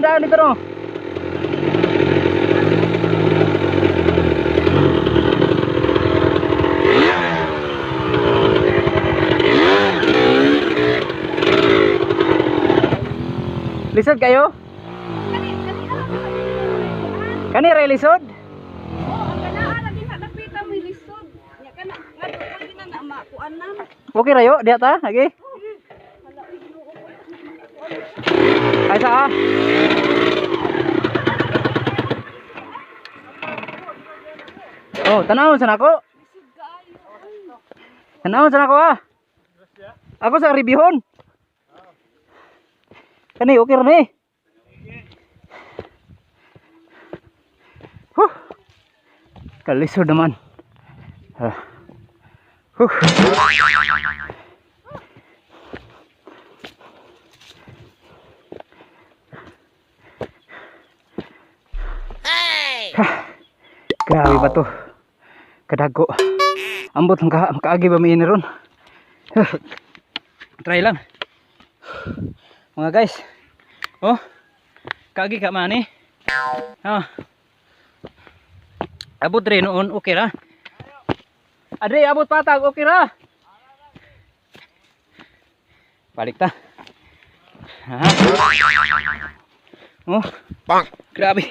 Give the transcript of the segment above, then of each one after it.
Kani daan dito no. Lisod kayo? Kani, kani alam mo. Kani ray lisod? Oo, ang kanaan lagi na napita mo lisod. Nya kana ngadto pwede na na makuan na. Okay rayo, diya ta, lagi. Hala, uy, Ginoo ko. Ay sa ah. Oh, tanawon sa nako. Lisod kaayo. Tanawon sa nako ah. Ako sa ribihon. Kani okay ra ni. Huh. Kalisod naman. Ah. Huh. Grabe ba to? Kadago. Ambot ang ka makaagi ba mi ini ron? Try lang. Mga guys. Oh. Kaagi ka man eh. Ah. Abot rin noon, okay ra. Adre, abot patag, okay ra. Balik ta. Ha? Oh, Bonk. grabe.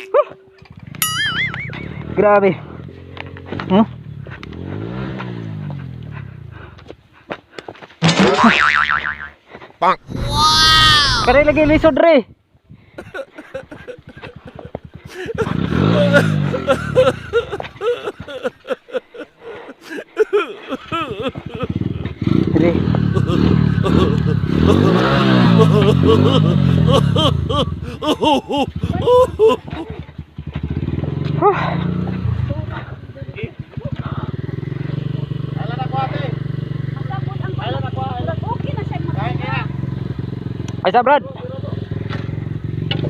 Huh. Grabe. Huh? Bonk. Kare lagi lisod re. Re. Huh. Masabot ang Okay na siya makita. Ay sa Brad.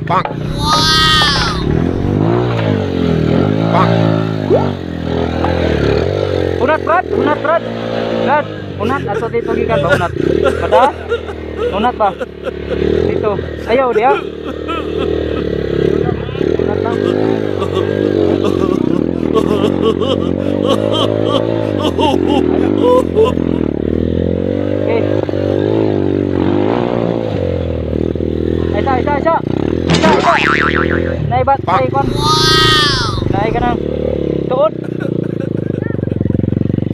Bonk. Bonk. Unat Brad, unat Brad. Brad, unat ato dito gikan ba unat. Pada? Unat ba? Dito. Ayaw diya. Unat lang. Okay. Ay, isa, isa, isa. Isa, isa. Naibat, ay, kon. Naay ka ng tuod.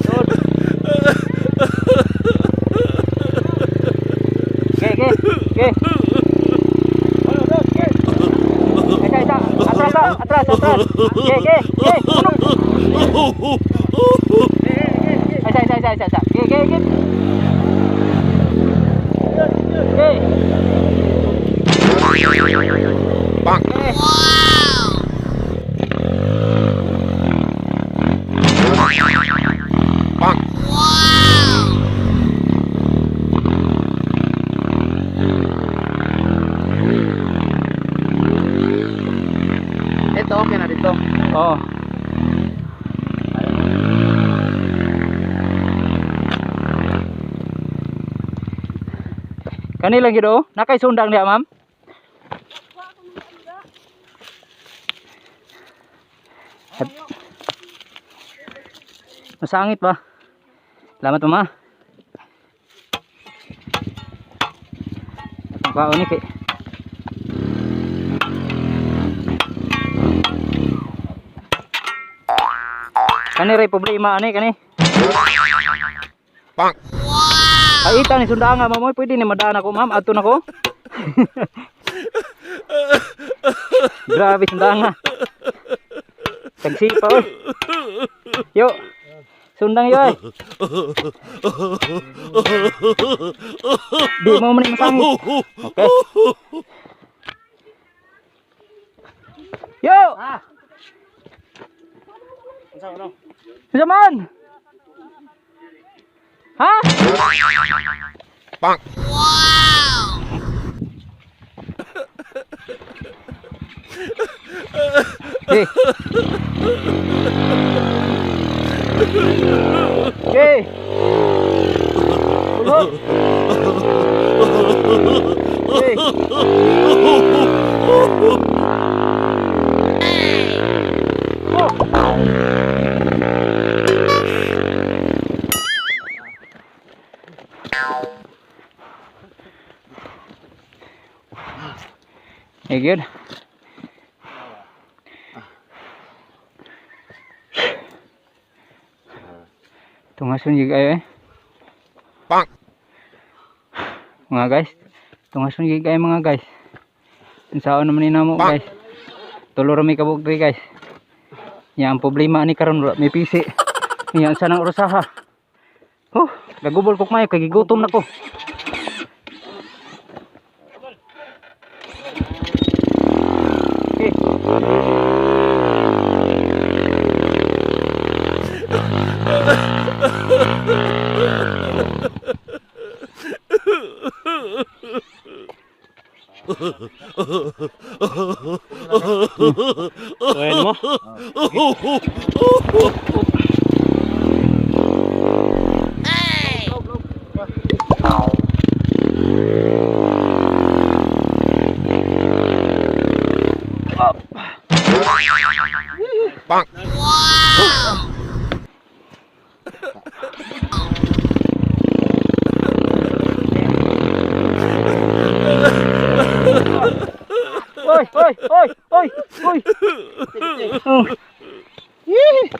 Tuod. Okay, okay, okay. Isa, isa. Atras, atras, atras. Okay, okay, okay. Ano? Isa, isa, isa, isa, isa. Okay, okay, okay. Okay. Bonk. Okay. Bonk. Ito, okay na dito. Oo. Kani lang gid oh. Nakay sundang diha, ma'am. Masangit ba? Salamat, mama. Ang kaon ni kay. Kani ray problema ani kani. Bonk. Ay ita ni sundang nga ma'am, oy. Pwede ni madaan ako, ma'am. Adto na ko. Grabe sundang nga. Tagsipa oy. Yo. Sundang yo ay. Di mo man ni masangit. Okay. Yo! Ah! Unsa ano? Unsa man? Ha? Bonk. Okay. Okay. Ulot. Okay. Eh, good. Tungason gyud kayo eh. Bonk. Mga guys, tungason gyud kayo mga guys. Unsaon naman ni namo guys. Tulo ra mi kabuk diri guys. Nya ang problema ani karon wala may pisi. Nya unsa nang orasaha. Huh, gagubol ko mayo kay gigutom na ko. Okay. Tuwayan mo. Bonk. Oy, oy, oy, oy, oy. Oh. Yee.